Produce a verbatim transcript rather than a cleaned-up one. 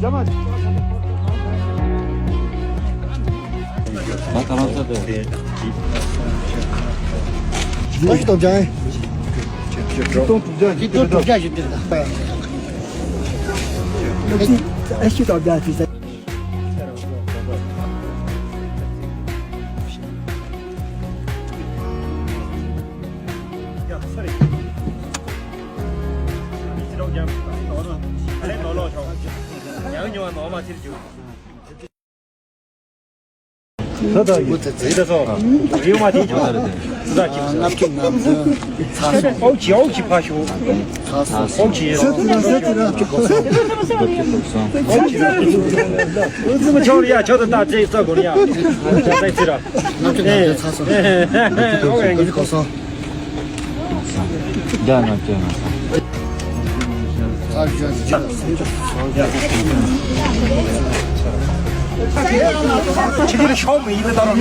ད་ཐ་ལང་ཚ་དེ། ཨ་ཤི་སྟོབས་ཅན། ཨ་ཤི་སྟོབས་ཅན་ཞིག་དེ་ད། ཨ་ཤི་སྟོབས་ཅན་ཞིག་དེ། ད་ད་ཡིན། ཡིན་ད་སོ། ཡོང་མ་དེ་ཅོ། ད་ཅི། ལྔ་བཅུ་ང་བདུན། ཚ་སོང་། ཨོ་ཅི་ཨོ་ཅི་ཕ་ཤོ། ཚ་སོང་། ཨོ་ཅི་ཡིན། ཨོ་ཅི་ཡིན། ཨོ་ཅི་མ་ཆོག་ཡ་ཆོག་ད་ད་ཅི་ས་གོ་ཡ། ད་ད་ཅི་ར། ལྔ་བཅུ་ང་བདུན་ཚ་སོང་། ཨོ་ཅི་གོ་སོང་། རྒྱ་ང་རྒྱ་ང་། ཆི་གི་ཤོག་མི་ཡིན་ད་རོགས།